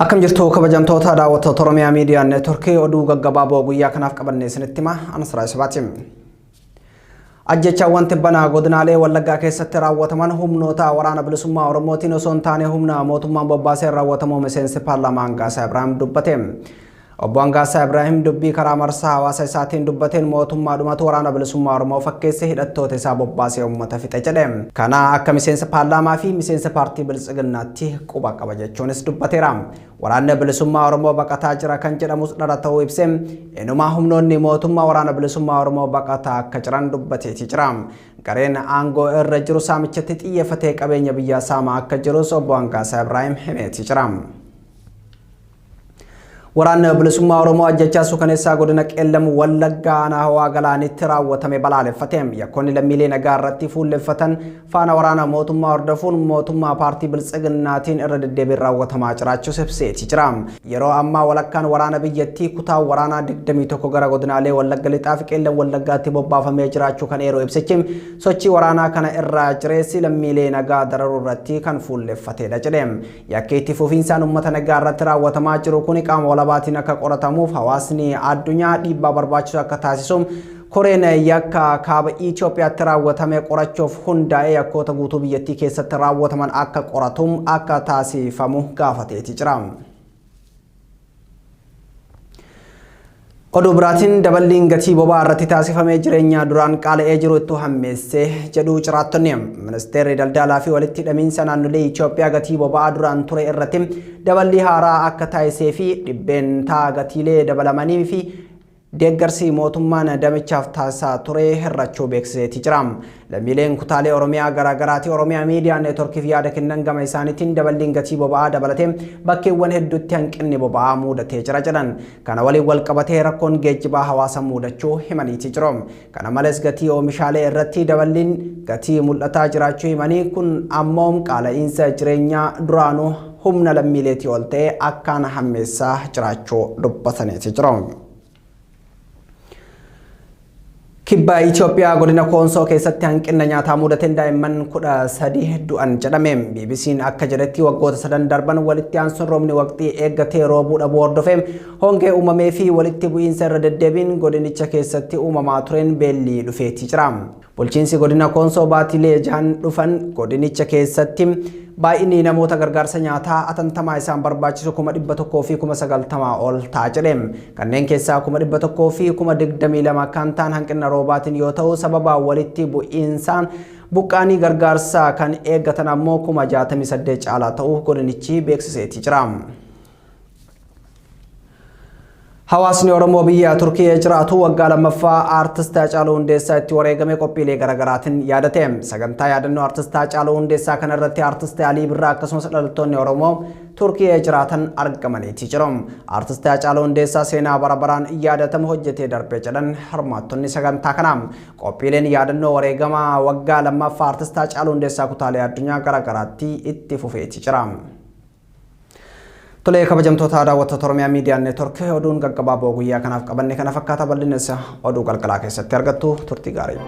Akkam jirtu kabajamtoota daawwattoota Oromiyaa Miidiyaa Neetworkii oduu gaggabaaboo guyyaa kanaaf qabannee isinitti hima Anasraa Isabaati. Ajjechaawwan tibbanaa godinaalee Wallaggaa keessatti raawwataman humnoota waraana bilisummaa Oromootiin osoo hin taane humna mootummaan bobbaaseen raawwatamuu miseensi paarlaamaa Hangaasaa Ibraahim dubbate. Obbo Hangaasaa Ibraahim dubbii karaa marsaa hawaasa isaatiin dubbateen mootummaadhumatu waraana bilisummaa Oromoo fakkeesse hidhattoota isaa bobbaasee uummata fixe jedhe. Kana akka miseensa paarlaamaa fi miseensa paartii biltsiginnaatti quba qaba jechuunis dubbateera. Waraanni bilisummaa Oromoo baqataa jira kan jedhamus dhara ta'uu ibsee inumaa humnoonni mootummaa waraana bilisummaa Oromoo baqataa akka jiran dubbateeti jira. Gareen aangoo irra jiru saamichatti xiyyeeffatee qabeenya biyyaa saamaa akka jirus obbo Hangaasaa Ibraahim himeeti jira. Waraanni bilisummaa Oromoo ajjechaa suukaneessaa godina Qeellam Wallaggaa aanaa Hawaa Galaanitti raawwatame balaaleffate. Yakkoonni lammiilee nagaa irratti fuulleffatan faana waraana mootummaa hordofuun mootummaa paartii biltsiginnaatiin irra deddeebiin raawwatamaa jiraachuus ibseeti jira. Yeroo ammaa walakkaan waraana biyyattii kutaa waraanaa 21 gara godinaalee Wallagga Lixaa fi Qeellam Wallaggaatti bobbaafamee jiraachuu kan eeru ibsichi sochii waraanaa kana irraa jireessi lammiilee nagaa dararuu irratti kan fuulleffatedha jedhe. Yakki itti fufiinsaan uummata nagaa irratti raawwatamaa jiru kun qaama walabaatiin akka qoratamuuf hawaasni addunyaa dhiibbaa barbaachisu akka taasisu koreen yakka kaaba Itoophiyaatti raawwatame qorachuuf hundaa'ee yakkoota guutuu biyyattii keessatti raawwataman akka qoratu akka taasifamu gaafateeti jira. Oduu biraatiin daballiin gatii boba'aa irratti taasifamee jireenya duraan qaala'ee jiru itti hammeessee jedhu jiraattonni. Ministeerri daldalaa fi walitti hidhamiinsa naannolee Itoophiyaa gatii boba'aa duraan ture irratti daballii haaraa akka taasisee fi dhibbeentaa gatiilee dabalamanii fi deeggarsi mootummaan damichaaf taasisaa ture hir'achuu beeksiseeti jira. Lammiileen kutaalee Oromiyaa garaagaraatii Oromiyaa Miidiyaa Neetworkiif yaada kennan gama isaaniitiin daballiin gatii boba'aa dabalatee bakkeewwan hedduutti hanqinni boba'aa muudatee jira jedhan. Kana waliin wal qabatee rakkoon geejjibaa hawaasa muudachuu himaniiti jiru. Kana malees gatii oomishaalee irratti daballiin gatii mul'ataa jiraachuu himanii kun ammoo qaala'iinsa jireenyaa duraanuu humna lammiileetii ol ta'e akkaan hammeessaa jiraachuu dubbataniiti jiru. Kibba Itoophiyaa godina Koonsoo keessatti hanqina nyaataa mudateen daa'imman 13 du'an jedhame. BBC'n akka jedhetti waggoota sadan darban walitti aansuun roobni waqtii eeggatee roobuu dhabuu hordofee hongee uumamee fi walitti bu'iinsa irra deddeebiin godinicha keessatti uumamaa tureen beelli dhufeeti jira. Bulchiinsi godina Koonsoo baatilee jahan dhufan godinicha keessatti baay'inni namoota gargaarsa nyaataa atantamaa isaan barbaachisu 190,000 ol ta'a jedhe. Kanneen keessaa 122,000 kan ta'an hanqina roobaatiin yoo ta'u sababa walitti bu'iinsaan buqqaanii gargaarsa kan eeggatan ammoo 68,000 caalaa ta'uu godinichi beeksiseeti jira. Hawaasni Oromoo biyya Turkii jiraatu waggaa lammaffaa aartist Haacaaluu Hundeessaa itti wareegame qophiilee garaagaraatiin yaadate. Sagantaa yaadannoo aartist Haacaaluu Hundeessaa kanarratti aartist Alii Birraa akkasumas dhalattoonni Oromoo Turkii jiraatan argamaniiti jiru. Aartist Haacaaluu Hundeessaa seenaa bara baraan yaadatamu hojjetee darbe jedhan hirmaattonni sagantaa kanaa. Qophiileen yaadannoo wareegama waggaa lammaffaa aartist Haacaaluu Hundeessaa kutaalee addunyaa garaagaraatti itti fufeeti jira. Tolee kabajamtoota daawwattoota Oromiyaa Miidiyaa Neetwork oduun gaggabaaboo guyyaa kanaaf qabanne kana fakkaata bal'ina isaa oduu galgalaa keessatti argattu turtii gaarii.